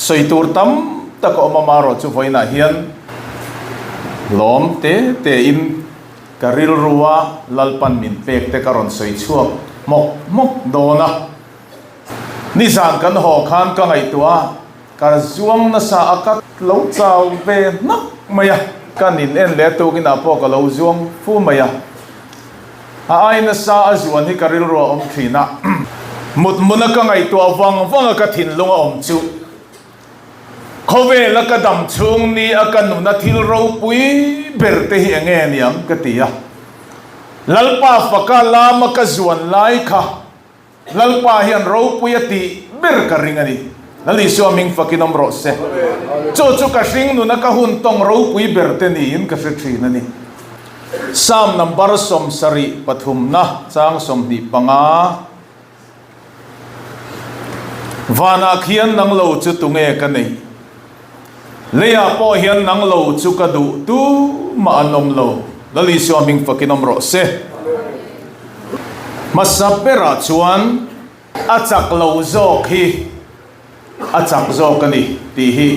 Sawi tur tam tak a awm a, marawh chu vawiinah hian lawm te tein ka rilrua Lalpan min pek te ka rawn sawi chhuak hmawk hmawk dawn a. Nizan kan haw khan ka ngaihtuah a, ka zuang nasa a, ka lo chau ve hnak mai a, ka nin en leh tukinah pawh ka lo zuang fu mai a. A ai nasa a zuan hi ka rilru a awm thin a, mut hmuna ka ngaihtuah vang vang a ka thinlung a awm chu khawvela ka dam chhung ni a ka nuna thil ropui ber te hi enge niang ka ti a, Lalpa faka lama ka zuan lai kha Lalpa hian ropui a tih ber ka ring a ni. Lal Isua hming fakin awm rawh se. Chu chu ka hring nuna ka hun tawng ropui ber te niin ka hre thin a ni. Psalm number 73 pathumna chang 25. Vanah khian nang lo chu tunge ka neih? Leiah pawh hian nang lo chu ka duh tu mah an awm lo. Lal Isua hming fakin awm rawh se. Hmasa berah chuan a chak lo zawk hi a chak zawk a ni tih hi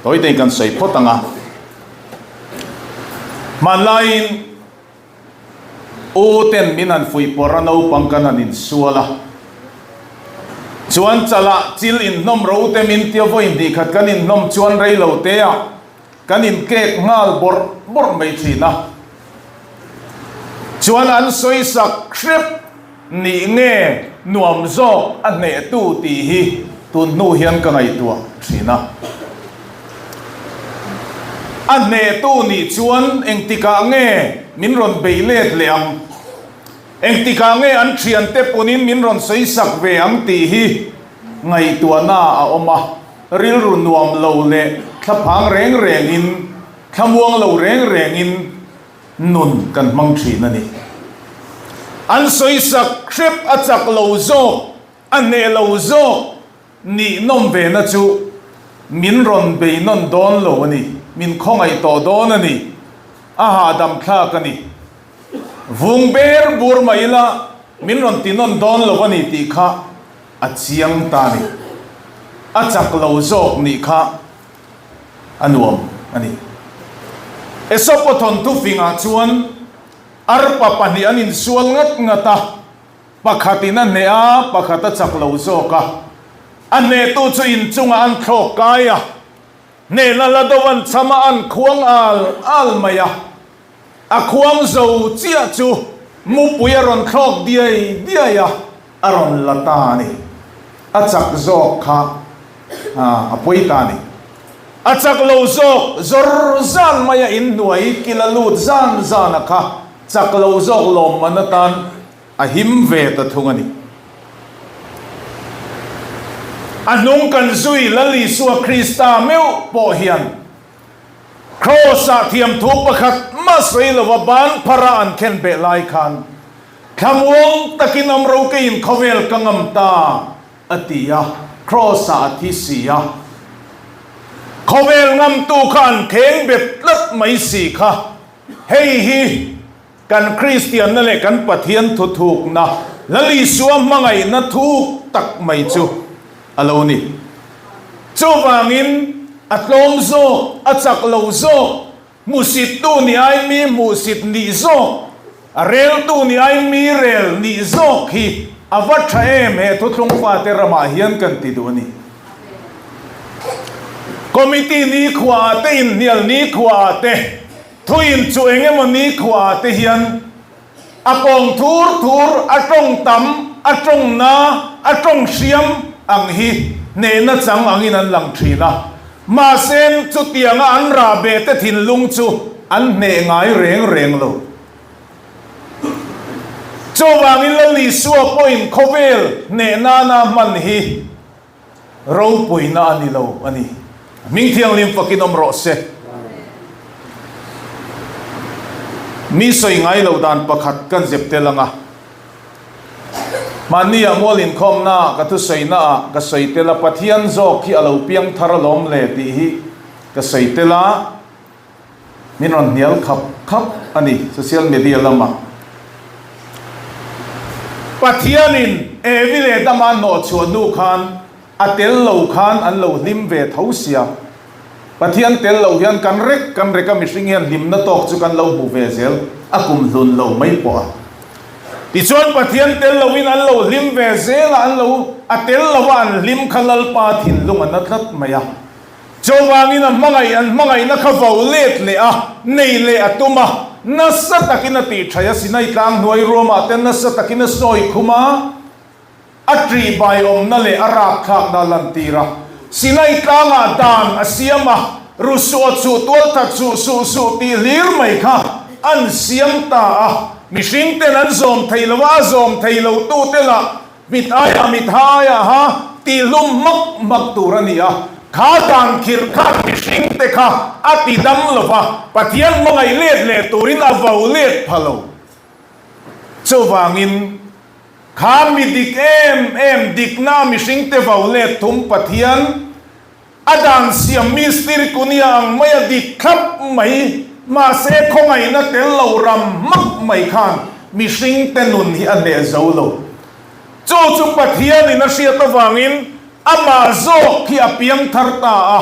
tawitein kan sawi phawt ang a. Hmanlaiin U ten min han fuih pawrh a naupang kan han insual a, chuan chalah chil inhnawm ro te min tia vawi hnih khat kan inhnawm chuan rei lo te ah kan inkek nghal bawrh bawrh mai thin a, chuan an sawi sak hrep nih nge nuam zawk a hnehtu tih hi tun hnu hian ka ngaihtuah thin a. A hnehtu nih chuan engtikah nge min rawn beih let leh ang? Engtikah nge an thiante punin min rawn sawi sak ve ang tih hi ngaihtuahna a awm a, rilru nuam lo leh thlaphang reng rengin, thlamuang lo reng rengin nun kan hmang thin a ni. An sawi sak hrep a chak lo zawk, a hneh lo zawk nih nawm ve na chu min rawn bei nawn dawn lo a ni, min khawngaih tawh dawn a ni, a hahdam thlak a ni. Vung ber bur mah ila min rawn ti nawn dawn lo a ni tih kha a chiang ta a ni. A chak lo zawk nih kha a nuam a ni. Aesop-a thawnthu fingah chuan arpa pahnih an insual ngat ngat a, pakhatin a hneh a, pakhat a chak lo zawk a. A hnehtu chu inchungah an thlawk kai a, hnehna la do an cham a, an khuang al al mai a. A khuang zo chiah chu mupui a rawn thlawk diai diai a, a rawn la ta a ni. A chak zawk kha a pawi ta a ni. A chak lo zawk zawr zan mai a inhnuai kil a lut zan zan a kha chak lo zawk lawmman atan a him ve ta thung a ni. A hnung kan zui Lal Isua Krista meuh pawh hian Kraws-ah thiamthu pakhat mah sawi lova ban phara an khen beh lai khan, Thlamuang takin awm ro keiin khawvel ka ngam ta, a ti a, Kraws-ah a thi si a. Khawvel ngamtu kha an kheng bet tlat mai si kha, hei hi Kan Kristianna leh kan Pathian thuthukna, Lal Isua hmangaihna thuk tak mai chu a lo ni. Chuvangin, a tlawm zawk, a chak lo zawk, hmuhsittu ni ai mi hmuhsit nih zawk, a reltu ni ai mi rel nih zawk hi a va tha em he thuthlung fate ramah hian kan ti duh a ni. Committee nikhua ah te, inhnial nikhua ah te, Thuin chu eng emaw ni khuaah te hian a pawng thur thur, a tawng tam, a tawng na, a tawng hriam ang hi hnehna chang angin an lang thin a. Mahse, chutianga an rah beh te thinlung chu an hneh ngai reng reng lo. Chuvangin Lal Isua pawhin khawvel hneh nana hman hi Ropuina a ni lo a ni. Hming thianghlim fakin awm rawh se. Mi sawi ngai lo dan pakhat kan zep tel ang a. Mahni ah mual inkhawmna ah ka thusawi na ah ka sawi tel a, Pathian zawk hi a lo piang thar alawm le tih hi ka sawi tel a. Min rawn hnial khap khap a ni social media lamah. Pathianin Evi leh Adama hnawh chhuah hnu khan A tel lo khan an lo hlim ve tho sia. Pathian tel lo hian kan rek kan rek a mihring hian hlimna tawk chu kan lo hmu ve zel a kum hlun lo mai pawh a. Tichuan Pathian tel loin an lo hlim ve zel a an lo a tel lo a an hlim kha Lalpa thinlung a na tlat mai a. Chuvangin a hmangaih an hmangaihna kha vo let leh a nei leh a tum a nasa takin a tih thaih a Sinai tlang hnuai ruamah te nasa takin a sawi khum a. A ṭihbai awmna leh a rapthlakna a lantir a. Sinai tlangah dan a siam a, rusuh a chuh tualthat suh suh suh tih hlir mai kha an siam ta a. Mihring ten an zawm thei lo a, a zawm thei lo tute lah mit aiah mit ha aiah ha tih hlum hmak hmak tur a ni a. Kha dan khirh khan mihring te kha a ti dam lo va, Pathian hmangaih let leh turin a vo let pha lo. Chuvangin. Kha mi dik em em dikna mihringte vo let thum Pathian a dan siam mistiri kunia ang mai a dik thlap mai mahse khawngaihna tel lo ram hmak mai khan mihringte nun hi a hneh zo lo. Chu chu Pathianin a hriat avangin amah zawk hi a piang thar ta a,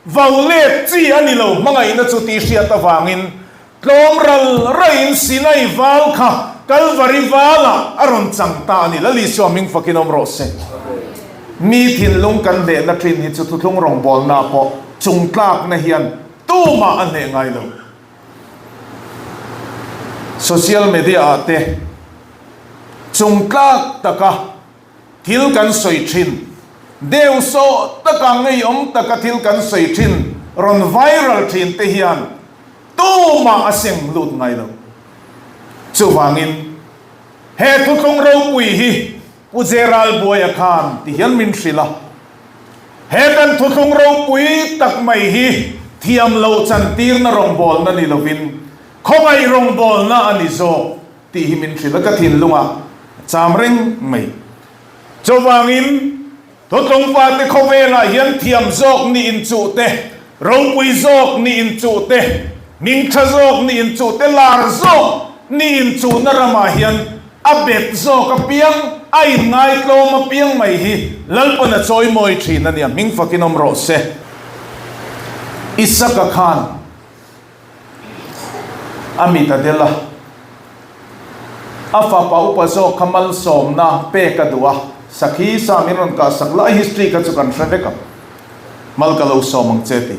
vo let chi a ni lo hmangaihna chu tih hriat avangin Tlawm ral raiin Sinai val kha Kalvari valah a rawn chang ta a ni. Lal Isua hming fakin awm rawh se. Mi thinlung kan hnehna thin hi chu thuthlung rawngbawlna pawh chungtlakna hian tumah a hneh ngai lo. Social media ah te chungtlak taka thil kan sawi thin, deuhsawh taka ngeiawm taka thil kan sawi thin rawn viral thin te hian Tumah a seng lut ngai lo. Chuvangin, he thuthlung ropui hi Pu Jeral Buaia khan ti hian min hrilh a, he kan thuthlung ropui tak mai hi thiam loh chantirna rawngbawlna ni lovin khawngaih rawngbawlna a ni zawk tih hi min hrilh a, ka thinlungah a cham reng mai. Chuvangin, Thuthlung fate khawvelah hian thiam zawk nih inchuh te, ropui zawk nih inchuh te, hmingtha zawk nih inchuh te, lar zawk nih inchuhna ramah hian a bet zawk apiang, a inngaitlawm apiang mai hi Lalpan a chawimawi thin a nia, hming fakin awm rawh se. Isaka khan. A mit a del a, a fapa upa zawk kha malsawmna pek a duh a, Sakhi sa min rawn kah sak la, a history kha chu kan hre vek ang, mal ka lo sawm ang che ti.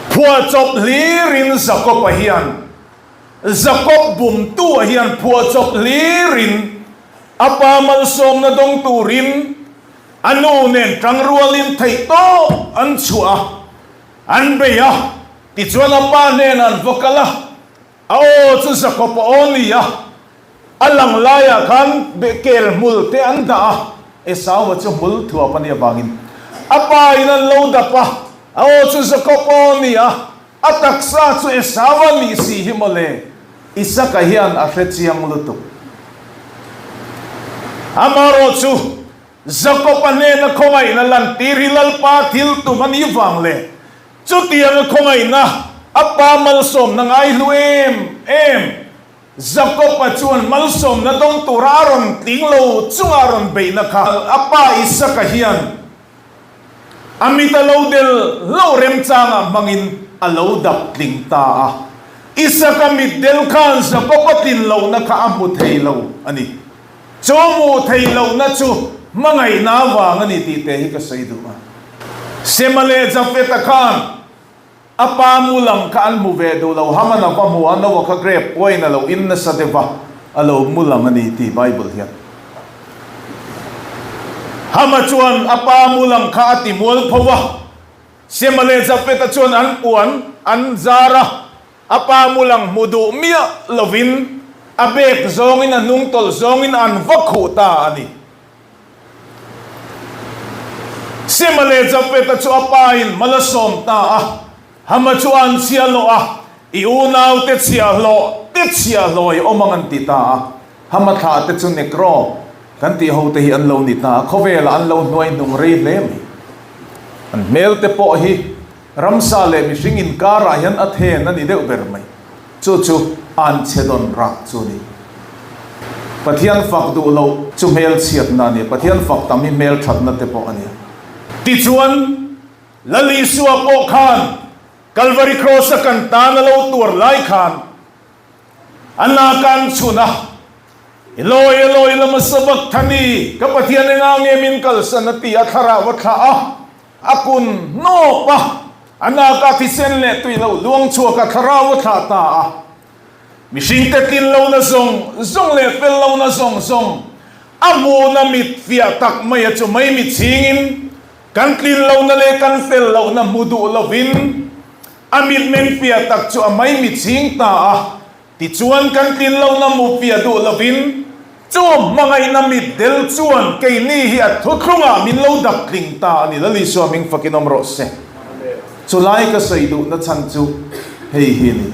Phuahchawp hlirin Jakob-a hian, Jakob bumtu-a hian phuahchawp hlirin a pa malsawmna dawng turin a nu nen tangrualin theihtawp an chhuah a, An bei a, tichuan a pa hnenah an va kal a, a aw chu Jakob a aw ni a, a lang laiah khan kel hmul te an dah a, Esauva chu hmul thuap a nih avangin a pa in an lo dap a, a aw chu Jakob a aw ni a, a taksa chu Esauva nih si hi mawle, Isaka hian a hre chiang lutuk. Amaherawh chu Jakob-a hnena khawngaihna lantir hi Lalpa thil tum a nih vang leh chutianga khawngaihna a pa malsawmna ngaihlu em em. Jakob-a chuan malsawmna dawng tura a rawn tling lo chunga a rawn beihna kha a pa Isaka hian a mit a lo del hlauh remchangah hmangin a lo dap tling ta a. Isaka mit del khan Jakob-a tlin lohna kha a hmu thei lo a ni. Chu hmuh theih lohna chu hmangaihna avang a ni tih te hi ka sawi duh a. Sema leh Jafeta khan a pa mu lam kha an hmu ve duh lo, Haman a va hmu a, Noah kha grape wine a lo in nasa deuh va, a lo mu lang a ni tih Bible hian. Hama chuan a pa mu lang kha a ti mual pho va, Sema leh Jafeta chuan an puan an zar a, A pa mu lang hmu duh miah lovin a bek zawngin a hnung tawlh zawngin an va khuh ta a ni. Sema leh Jafeta chu a pa in mal a sawm ta a, Hama chu an chhiahhlawh a, i unaute chhiahhlawh te chhiahhlawh i awm ang an ti ta a. Hama thlah te chu Nekro kan tih ho te hi an lo ni ta a, khawvelah an lo hnuai hnung rei hle mai. An hmel te pawh hi Ramsa leh mihring inkarah hian a then a ni deuh ber mai. Chu chu an che dawn rak chu a ni. Pathian fak duh loh chu hmelchhiatna a ni a, Pathian fak tam hi hmelthatna te pawh a ni a. Tichuan, Lal Isua pawh khan Kalvari Kraws-a kan tan a lo tuar lai khan a na kan chhun a, Eloi, Eloi, lama sabakthani, ka Pathian enga nge min kalsan a ti a, thlarau a thlah a, a kun hnawp a, a naka thisen leh tui lo luang chhuak a, thlarau a thlah ta a. Mihringte tlin lohna zawng zawng leh fel lohna zawng zawng a hmuhna mit fiah tak maia chu mai mit chhingin kan tlin lohna leh kan fel lohna hmu duh lovin a mitmeng fiah tak chu a mai mit chhing ta a. Tichuan kan tlin lohna hmu fiah duh lovin chu hmangaihna mit del chuan keini hi a thuthlungah min lo dak tling ta a ni. Lal Isua hming fakin awm rawh se. Chulai ka sawi duhna chhan chu hei hi a ni.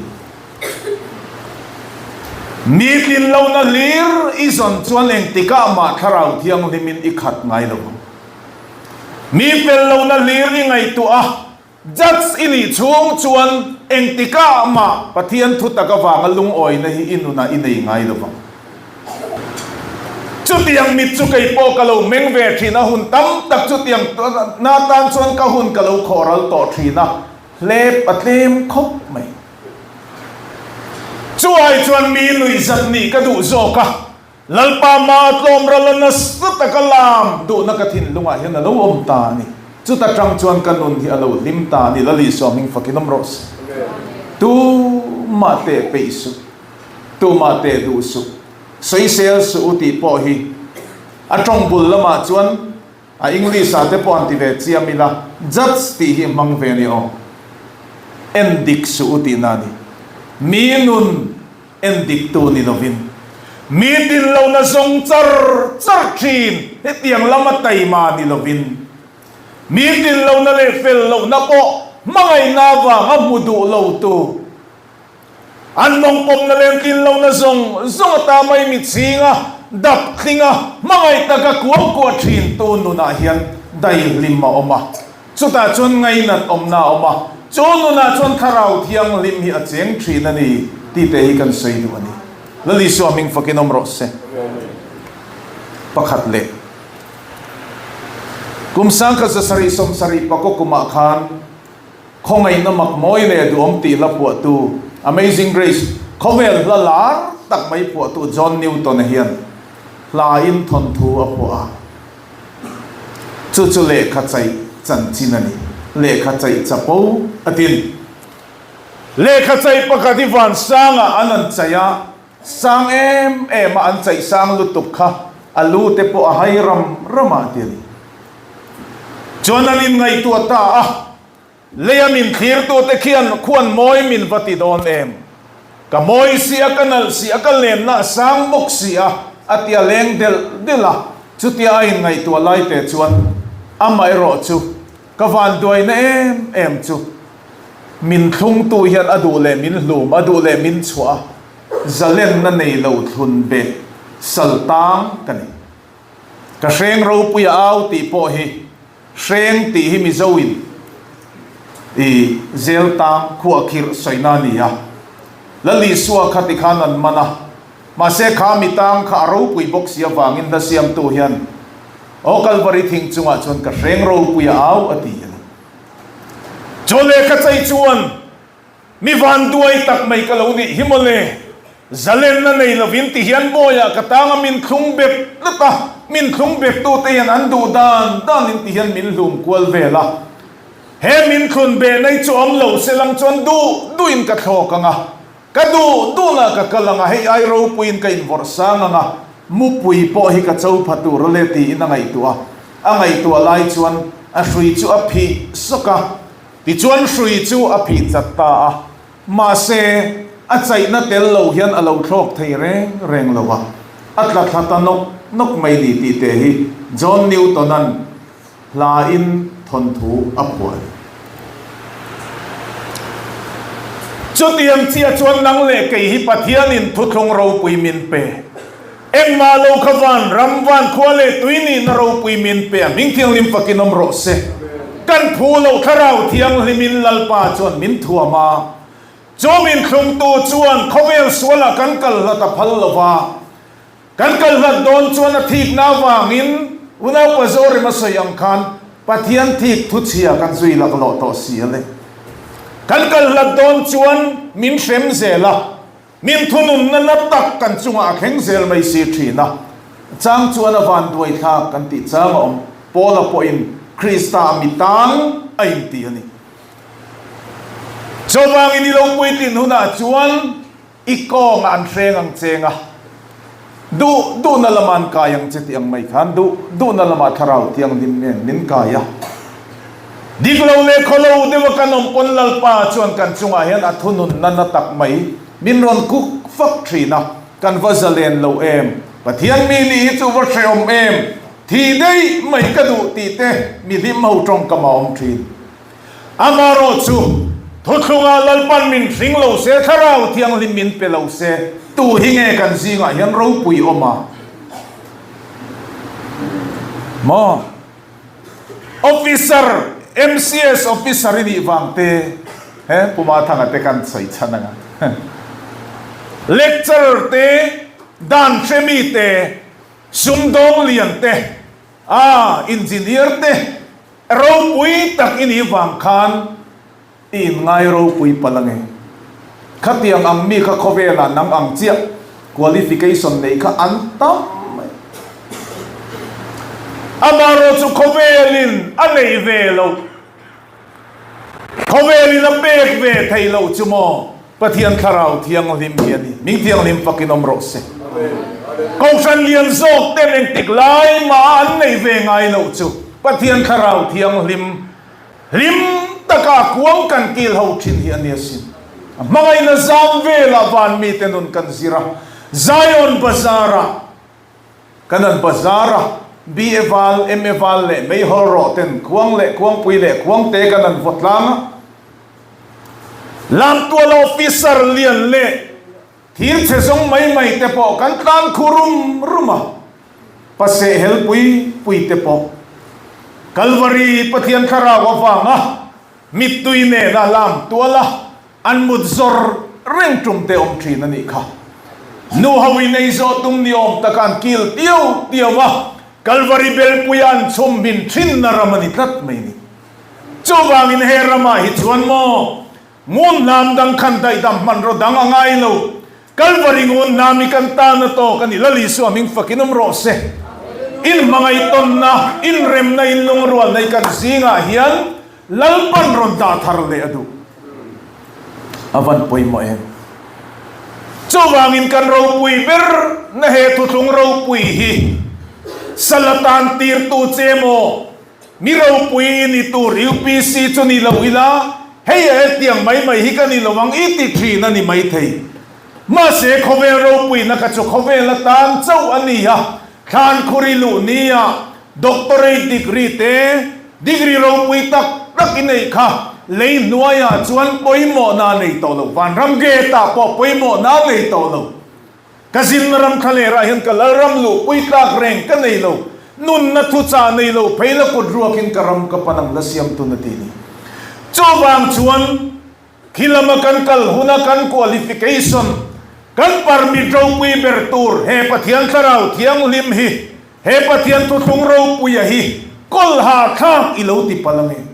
Mi tlin lohna hlir i zawn chuan engtikah mah Thlarau Thianghlimin i khat ngai lo ang. Mi fel lohna hlir i ngaihtuah a, judge i nih chhung chuan engtikah mah Pathian thutak avanga lungawina hi i nunah i nei ngai lo vang. Chutiang mit chu kei pawh ka lo meng ve thin a, hun tam tak chutiang na tan chuan ka hun ka lo khawhral tawh thin a, hlep a tlem khawp mai. Chu ai chuan mi nuihzat nih ka duh zawk a, Lalpa ma a tlawm ral a nasa taka lam duhna ka thinlungah hian a lo awm ta a ni. Chuta tang chuan ka nun hi a lo hlim ta a ni. Lal Isua hming fakin awm rawh se. Tumah teh peih suh, tumah teh duh suh, sawisel suh u tih pawh hi a tawng bul lamah chuan A English ah te pawh an ti ve chiam ila, judge tih hi hmang ve ni aw. En dik suh u tihna a ni. Mi nun en dik tu ni lovin, mi tin lohna zawng char char thin hetiang lama taima ni lovin, mi tin lohna leh fel lohna pawh hmangaihna avanga hmu duh lo tu, An mawngpawmna leh tlin lohna zawng zawng ata mai mi chhinga, dap tlinga, hmangaih taka kuau kuah thin tu nunah hian daihlim a awm a. Chutah chuan ngainat awmna a awm a, chu nunah chuan Thlarau Thianghlim hi a cheng thin a ni tih te hi kan sawi duh a ni. Lal Isua hming fakin awm rawh se. Pakhat leh kum 1770 pakaw kumah khan, Khawngaihna mak mawi leh duhawm tih hla phuahtu Amazing Grace khawvel hla lar tak mai phuahtu John Newton-a hian hla in thawnthu a phuah a. Chu chu lehkha chaih chanchin a ni. Lehkha chaih chapo a tin. Lehkha chaih pakhat hi vansangah an an chaih a, sang em em a an chaih sang lutuk kha a lu te pawh a hai ram ram ah ti a ni. Chuan an inngaihtuah ta a, Leia min thlirtute khian khuan mawi min va ti dawn em? Ka mawi si a, ka nalh si a, ka lenna a sang bawk si a, a ti a leng delh delh a. Chutia a inngaihtuah lai te chuan amaherawh chu ka vanduaina em em chu min thlungtu hian a duh leh min hlum, a duh leh min chhuah a, zalenna nei lo thlun beh sal tang ka ni. Ka hreng ropui a au tih pawh hi hreng tih hi Mizo in i zel tang khuahkhirh sawina a ni a. Lal Isua kha tikhan an man a, mahse kha mi tang kha a ropui bawk si avangin hla siamtu hian Aw Kalvari thing chungah chuan ka hreng ropui a au a ti a ni. Chu lehkha chei chuan Mi vanduai tak mai ka lo nih hi mawle. Zalenna nei lovin ti hian bawiah ka tang a min thlung bet tlat a, min thlung bettute hian an duh dan danin ti hian min hlum kual vel a. He min thlun beh nei chu awm lo se lang chuan duh duhin ka thlawk ang a, ka duh duhnah ka kal ang a, hei ai ropuiin ka invawrh sang ang a, mupui pawh hi ka cho pha tur ale tiin a ngaihtuah a. A ngaihtuah lai chuan a hrui chu a phih sawk a. Tichuan hrui chu a phih chat ta a, mahse a chaihna tel lo hian a lo thlawk thei reng reng lo a, a tla thla ta nawk nawk mai ni tih te hi John Newton-a'n hla in thawnthu a phuah a ni. Chutiang chiah chuan nang leh kei hi Pathianin thuthlung ropui min pe. Engmah lo kha van ram van khua leh tui nihna ropui min pe a, hming thianghlim fakin awm rawh se. Kan phu loh thlarau thianghlimin Lalpa chuan min thuam a, chu min thlungtu chuan khawvel sualah kan kal hlat a phal lo va. Kan kal hlat dawn chuan a thikna avangin Unaupa Zorem a sawi ang khan Pathian thik thuchhia kan zui laklawh tawh si a le. Kan kal hlat dawn chuan min hrem zel a, min thununna na tak kan chungah a thleng zel mai si thin a. Chang chuan a vanduai thlak kan tih chang a awm. Paula pawhin Krista mi tan a inti a ni. Chuvangin i lo puitlin hunah chuan I kawngah an hreng ang cheng a, duh duhna lamah an kai ang che tih ang mai khan duh duhna lamah Thlarau Thianghlim nen min kai a. Dik lo leh khaw lo deuha kan awm pawn Lalpa chuan kan chungah hian a thununna na tak mai min rawn kuk fak thin a, kan va zalen lo em? Pathian mi nih hi chu va hrehawm em? Thi daih mai ka duh tih te mi hlim ho tawngkam a awm thin. Amarawh chu, thuthlungah Lalpan min hring lo se, Thlarau Thianghlim min pe lo se, tu hi nge kan zingah hian ropui awm a? Maw? Officer, MCS officer i nih vang te, he Pu Mathanga te kan sawi chhan anga. Lecturer te, dan hremi te, sumdawng lian te, ah, engineer te, Ropui tak i nih vang khan i inngai ropui palh ange. Khatiang ang mi kha khawvelah nang ang chiah qualification nei kha an tam mai. Amaherawhchu khawvelin a nei ve loh, khawvelin a pek ve theih loh chu maw Pathian Thlarau Thianghlim hi a ni. Ming Thianghlim fakin awm rawh se. Kohhran lian zawk ten engtik lai mah an nei ve ngai loh chu Pathian Thlarau Thianghlim hlim taka kuang kan kil ho thin hi a ni asin. A hmangaihna zam velah van mite nun kan zir a, Zion Bazar-ah kan an bazar a, BA val, MA val leh meihawl rawh ten khuang leh khuangpui leh khuangte kan an vaw tlang a. Lamtual officer lian leh thir chhe zawng mai mai te pawh kan tlan khu rum rum a, paseh hel pui pui te pawh Kalvari Pathian thlarau avanga mittui nena lamtual a an mut zawr reng tum te awm thin a nih kha. Nu ho in ei zawh tum ni awm taka an kil tiau tiau a, Kalvari belpuia an chhum hmin thinna ram a ni tlat mai ni. Chuvangin he ramah hi chuan maw ngun hnam dang khan daihdam hmanraw dang a ngai lo. Kalvari ngun hnam hi kan tan a tawk a ni. Lal Isua hming fakin awm rawh se. Inhmangaihtawnna, inremna, inlungrualna hi kan zingah hian Lalpan rawn dah thar leh a duh. A van pawimawh em? Chuvangin kan ropui ber na he thuthlung ropui hi sal atan tirtu che maw? Mi ropui i ni tur UPC chu ni lo ila, hei a hetiang mai mai hi ka ni lo ang i ti thin a ni maithei. Mahse khawvel ropuina kha chu khawvel atan chauh a ni a, thlan khur i luh nia doctorate degree te, degree ropui tak tak i neih kha lei hnuaiah chuan pawimawhna a nei tawh lo, vanram gate ah pawh pawimawhna a nei tawh lo. Ka zinna ram thlalerah hian ka lalram luhpui tlak reng ka nei lo, nunna thuchah nei lo phei la kut ruakin ka ram ka pan ang la siam tun a ti ni. Chuvang chuan khi lama kan kal huna kan qualification, kan permit ropui ber tur he Pathian Thlarau Thianghlim hi, he Pathian Thuthlung ropuia hi kawlha thlak i lo ti palh ange.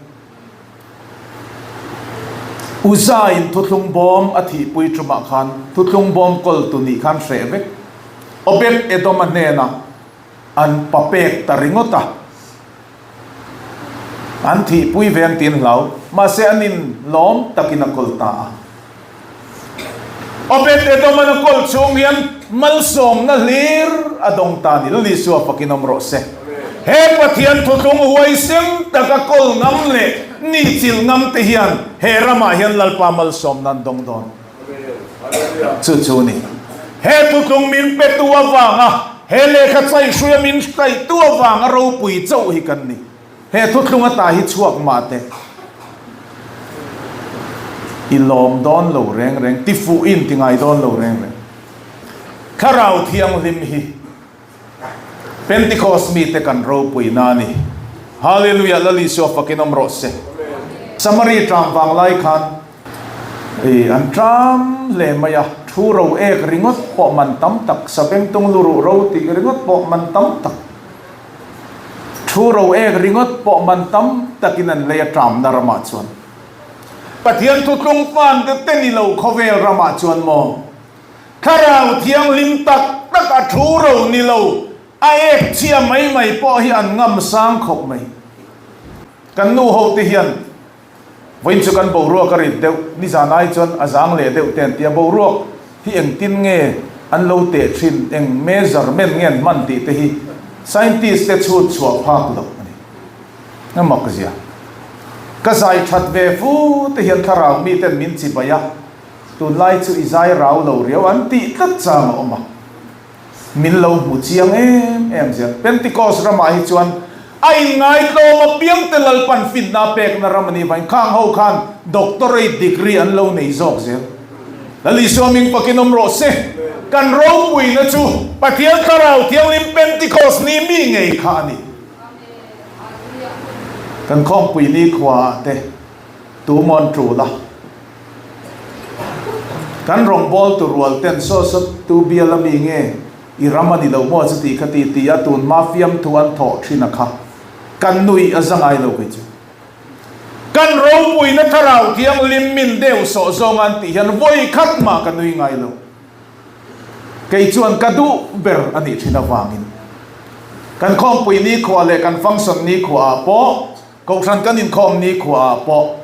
Uzain thuthlung bawm a thihpui tumah khan thuthlung bawm kawltu nih khan hreh vek. Obed Edoma hnenah an pa pek ta ringawt a, an thihpui ve ang tiin hlau, mahse an in lawm takin a kawl ta a. Obed Edoman a kawl chhung hian malsawmna hlir a dawng ta ni. Lal Isua fakin awm rawh se. He Pathian thuthlung huaisen taka kawl ngam leh ni chilh ngam te hian he ramah hian Lalpa malsawmna an dawng dawn. Chu chu ni. He thuthlung min petu avanga he lehkha chaihhruia min hraihtu avanga ropui chauh hi kan ni. He thuthlung ata hi chhuak mah teh. I lawm dawn lo reng reng, ti fuh in ti ngai dawn lo reng reng. Thlarau Thianghlim hi Pentecost mite kan ropuina a ni. Hallelujah Lal Isua fakin awm rawh se. Samari tram vang lai khan i an tram hle mai a. Thu ro ek ringawt pawh man tam tak, sabengtung lu ruh ro tih ringawt pawh man tam tak, thu ro ek ringawt pawh man tam takin an lei a ṭamna ramah chuan. Pathian thutlung fan te te ni lo khawvel ramah chuan maw? Thlarau thianghlim tak tak a thu ro ni lo, a ek chhia mai mai pawh hi an ngam sang khawp mai. Kan nu ho te hian Vawiin chu kan boruak a rit deuh, nizan ai chuan a zang leh deuh te an ti a, boruak hi engtin nge an lo teh thin, eng measurement nge an hman tih te hi scientist te chhut chhuah phak loh a ni. A mak zia. Ka zai that ve fu te hian thlarau mi ten min chibai a, tunlai chu i zai rau lo riau an tih tlat chang a awm a. Min lo hmu chiang em em zel. Pentecost ramah hi chuan a inngaitlawm apiangte Lalpan finna pekna ram a nih vangin khang ho khan doctorate degree an lo nei zawk zel. Lal Isua ming pakin awm rawh se. Kan ropuina chu Pathian Thlarau Thianghlim Pentecost ni mi ngei kha a ni. Kan khawmpui nikhuaah te tumaw an tul a. Kan rawngbawltu rual ten saw saw tu bial a mi nge i ram a ni lo maw chuti kha ti ti a tun hma fiamthu an thawh thin a kha kan nui a za ngai lo kei chu. Kan ropuina thlarau thianghlim min deuh sawh zawng an tih hian vawi khat mah ka nui ngai lo. Kei chuan ka duh ber a nih thin avangin kan khawmpui nikhua leh kan function nikhua ah pawh Kohhran kan inkhawm nikhua ah pawh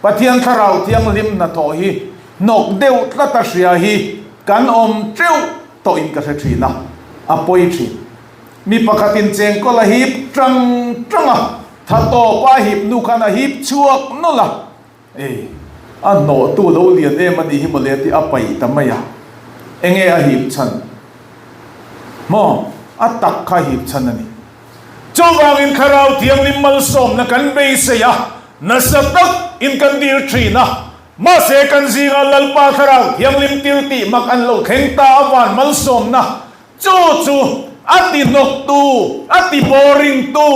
Pathian Thlarau Thianghlim hnathawh hi hnawk deuh tlat a hria hi kan awm teuh tawhin ka hre thin a, a pawi thin. Mi pakhatin chengkawl a hip tang tang a, tha tawpa a hip hnu khan a hip chhuak nawlh a, Ei, a hnawhtu lo lian em a nih hi mawle tih a paih ta mai a, enge a hip chhan? Maw, a tak kha hip chhan a ni. Chuvangin Thlarau Thianghlim malsawmna kan beisei a, nasa tak in kan dil thin a, mahse kan zingah Lalpa Thlarau Thianghlim til tih mak an lo thleng ta a van malsawmna chu chu a ti hnawktu, a ti boring tu,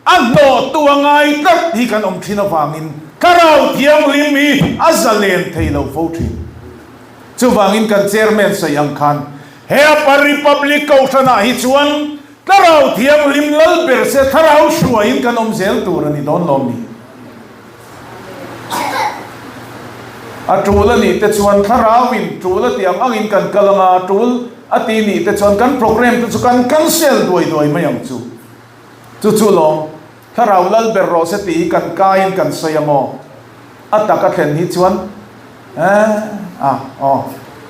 a hnawhtu a ngai tlat hi kan awm thin avangin Thlarau Thianghlim hi a zalen thei lo fo thin. Chuvangin kan Chairman sawi ang khan he Upper Republic Kohhranah hi chuan Thlarau Thianghlim lal ber se thlarau hruaiin kan awm zel tur a ni dawn lawm ni? A tul a nih te chuan thlarauin tul a tih ang angin kan kal ang a, a tul a tih nih te chuan kan program te chu kan cancel duai duai mai ang chu. Chu chu lawm, thlarau lal ber rawh se tih hi kan kaiin kan sawi a maw? A tak a thlen hi chuan eh a aw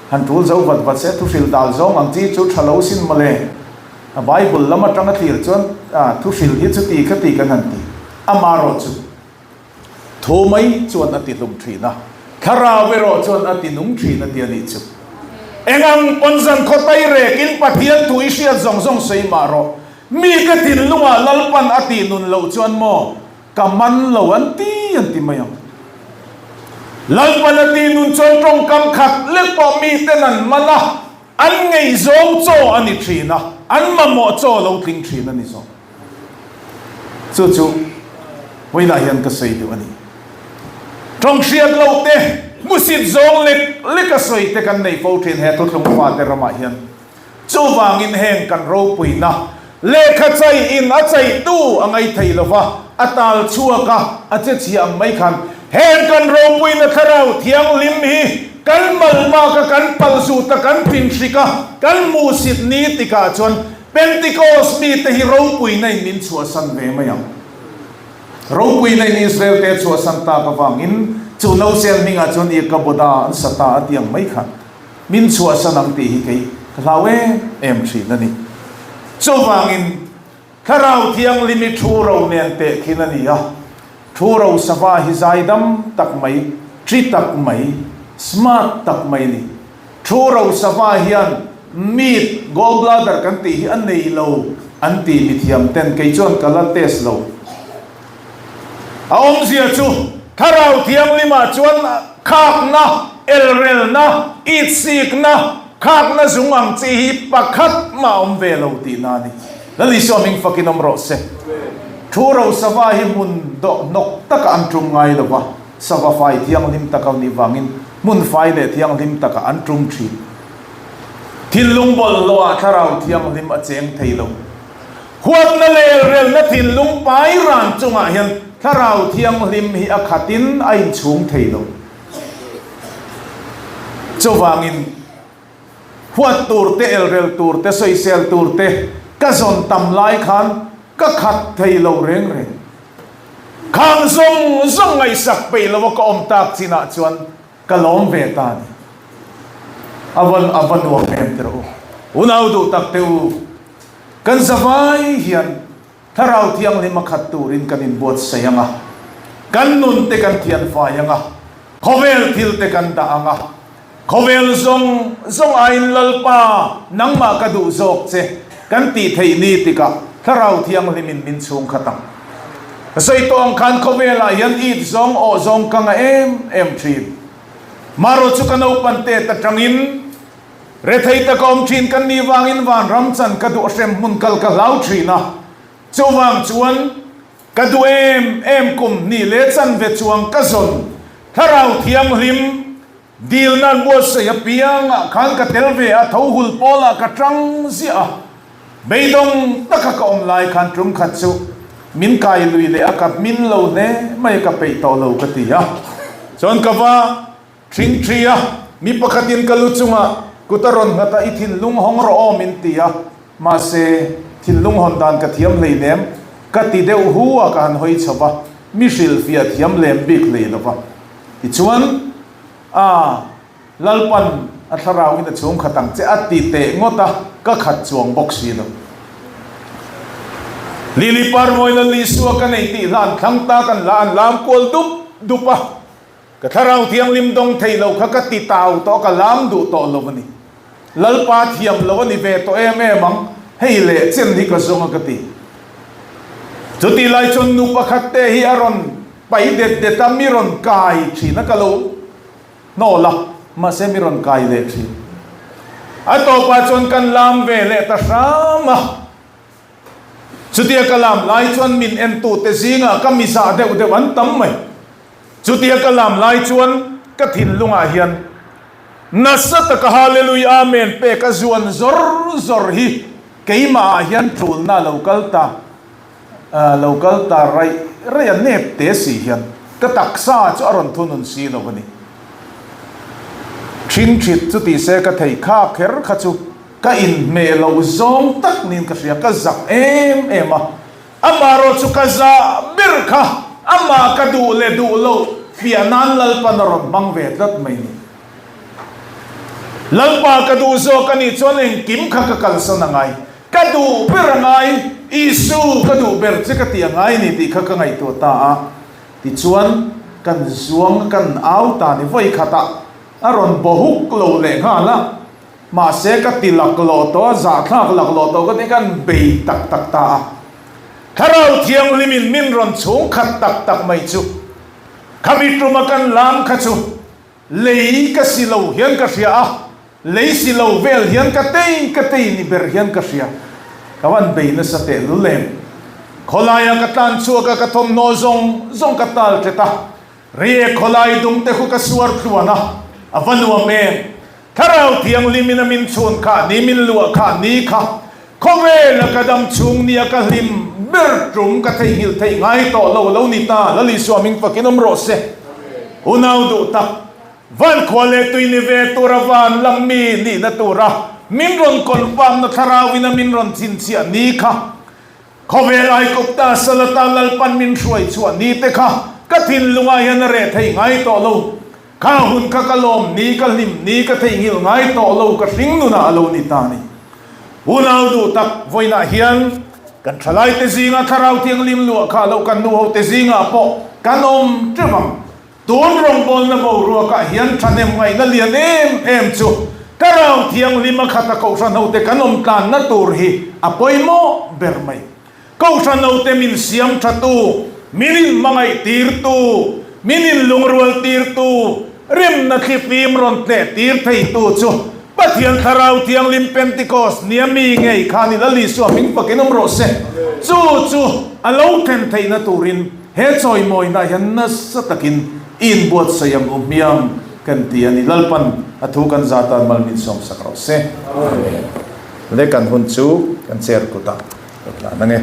han tul zo vat vat se thuhril dal zawng ang chi chu tha lo sin mawle. A Bible lam atanga thlir chuan thuhril hi chuti kha ti kan han ti. Amarawh chu thu mai chuan a ti hlum thin a, thlarau erawh chuan a ti nung thin a ti a nih chu. Eng ang pawn zan khaw tai rekin Pathian thu i hriat zawng zawng sawi mah rawh. Mite thinlungah Lalpan a tih nun loh chuan maw ka man lo an ti an ti mai ang. Lalpan a tih nun chuan tawngkam khat lek pawh miten an man a, An ngaihzawng chaw a ni thin a, an mamawh chaw a lo tling thin a ni zawk. Chu chu vawiinah hian ka sawi duh a ni. Tawng hriat loh te, hmusit zawng lek lek a sawi te kan nei fo thin he thuthlung fate ramah hian. Chuvangin heng kan ropuina Lehkha chai in a chaitu a ngai thei lo va, a tal chhuak a, a che chhia ang mai khan heng kan ropuina thlarau thianghlim hi kan malmak a, kan palzut a, kan thinhrik a, kan hmuhsit ni tikah chuan Pentecost mite hi ropuina in min chhuahsan ve mai ang. Ropuina in Israel te a chhuahsan tak avangin chu nausel hmingah chuan Ikaboda an sa ta a ti ang mai khan. Min chhuahsan ang tih hi kei ka hlau em em thin a ni. Chuvangin Thlarau Thianghlim i thu ro nen teh khin a ni a, thu ro sava hi zaidam tak mai, tri tak mai, smart tak mai a ni. Thu ro sava hian meat, gallbladder kan tih hi a nei lo an ti mithiam ten, kei chuan ka la test lo. A awmzia chu Thlarau Thianghlimah chuan khakna, elrelna, itsikna, khakna zung ang chi hi pakhat mah awm ve lo tihna a ni. Lal Isua hming fakin awm rawh se. Thu ro sava hi hmun dawh hnawk taka an tum ngai lo va, sava fai thianghlim taka nih vangin hmun fai leh thianghlim taka an tum thin. Thinlung bawlhhlawhah Thlarau Thianghlim a cheng thei lo. Huatna leh elrelna thinlung pai ran chungah hian Thlarau Thianghlim hi a khatin a inchhung thei lo. Chuvangin, huat tur te, elrel tur te, sawisel tur te ka zawn tam lai khan ka khat thei lo reng reng. Khang zawng zawng ngaihsak peih lova ka awm tak chinah chuan ka lawm ve ta a ni. A va a va nuam em ti rawh u. Unau duh tak te u, kan zavai hian Thlarau Thianghlim a khat turin kan inbuatsaih ang a, kan nun te kan thianfai ang a, khawvel thil te kan dah ang a, khawvel zawng zawng aiin Lalpa nangmah ka duh zawk che kan tih theih ni tikah Thlarau Thianghlimin min chhung khat ang. Ka sawi tawh ang khan khawvelah hian it zawng awh zawng ka nga em em thin. Marawh chu ka naupan tet atangin Rethei taka awm thin kan nih vangin vanram chan ka duh hrem hmun kal ka hlau thin a, chuvang chuan ka duh em em kum hnih leh chanve chuang ka zawn Thlarau Thianghlim dil nan buatsaih apiangah khan ka tel ve a, tho hul pawlah ka tang ziah a, beidawng taka ka awm lai khan tum khat chu min kai lui leh a, ka hmin lo hle mai ka peih tawh lo ka ti a, chuan ka va Thingthi a, mi pakhatin ka lu chungah kut a rawn nghat a, i thinlung hawng rawh aw min ti a, mahse thinlung hawn dan ka thiam hlei nem, ka ti deuh hu a ka han hawi chho va, mi hrilhfiah thiam lem bik hlei lo va. Tichuan, a, Lalpan a thlarauin a chhung khat ang che a ti teh ngawt a, ka khat chuang bawk si lo. Lili Parmawi Lal Isua ka nei tih hlan thlang ta kan la an lam kual dup dup a. Ka Thlarau Thianghlim dawng thei lo kha ka ti tau tawh, ka lam duh tawh lo a ni. Lalpa thiam lo a ni ve tawh em em ang, hei leh chen hi ka zawng a ka ti. Chutih lai chuan nu pakhat te hi a rawn pai det det a, mi rawn kai thin a, ka lo hnawl a, mahse mi rawn kai leh thin. A tawpah chuan kan lam ve leh ta hram a. Chutia ka lam lai chuan min entute zingah ka mizah deuh deuh an tam mai. Chutia ka lam lai chuan ka thinlungah hian nasa taka Hallelui Amen pek a zuan zawr zawr hi keimahah hian ṭulna a lo kal ta, lo kal ta raih raih a nep te si hian ka taksa chu a rawn thunun si lo a ni. Ṭhingṭhit chu ti se ka thei kha kher kha chu Ka inhmeh loh zawng tak niin ka hria, ka zak em em a. Amaherawh chu ka zah ber kha amah ka duh leh duh loh fiah nan Lalpan a rawn hmang ve tlat mai ni. Lalpa ka duh zawk a nih chuan engkim kha ka kalsan a ngai. Ka duh ber a ngai, Isu ka duh ber che ka ti a ngai ni tih kha ka ngaihtuah ta a. Tichuan kan zuang kan au ta ni vawi khatah a rawn bawhuk lo leh nghal a. Mahse ka ti laklawh tawh a, zahthlak laklawh tawh ka ti khan bei tak tak ta a. Thlarau Thianghlimin min rawn chhung khat tak tak mai chu khami tuma kan lam kha chu lei ka si lo hian ka hria a, lei si lo vel hian ka tei ka tei ni ber hian ka hria. Ka van bei nasa teh lul em. Khawlaia ka tlan chhuak a, ka thawmhnaw zawng zawng ka tal ṭet a, Riek khawlai dum te khu ka suar tluan a, a va nuam em. Thlarau Thianghlimin a min chhun kha ni, min luah kha ni kha, khawvela ka dam chhung nia ka hlim ber tum ka theihnghilh theih ngai tawh lo lo ni ta, Lal Isua ming fakin awm rawh se. Unau duh tak, van khua leh tui ni ve tura van lam mi nihna tura min rawn confirm na Thlarauin a min rawn chhinchhiah ni kha, Khawvel Aikupta Salata Lalpan min hruai chhuah ni te kha ka thinlungah hian a reh thei ngai tawh lo. Kha hun kha ka lawm ni, ka hlim ni, ka theihnghilh ngai tawh lo, ka hring nunah a lo ni ta ni. Unau duh tak, vawiinah hian kan thalaite zingah Thlarau Thianghlim luah kha loh kan nuhote zingah pawh kan awm teuh ang. Tun rawngbawlna boruakah hian thahnem ngaihna lian em em chu Thlarau Thianghlim a khata Kohhran hote kan awm tlanna tur hi a pawimawh ber mai. Kohhran hote min siam thatu, min inhmangaih tirtu, min inlungrual tirtu, rimna thlifim rawn tleh tir theitu chu Pathian Thlarau Thianghlim Pentecost nia mi ngei khan i Lal Isua hming fakin awm rawh se. Chu chu a lo thlen theihna turin He chawimawina hian nasa takin i inbuatsaih ang u hmiang. Kan ti a ni. Lalpan a thu kan za tan mal min sawm sak rawh se. Amen. Le kan hun chu kan chair kutah ka hlan ange.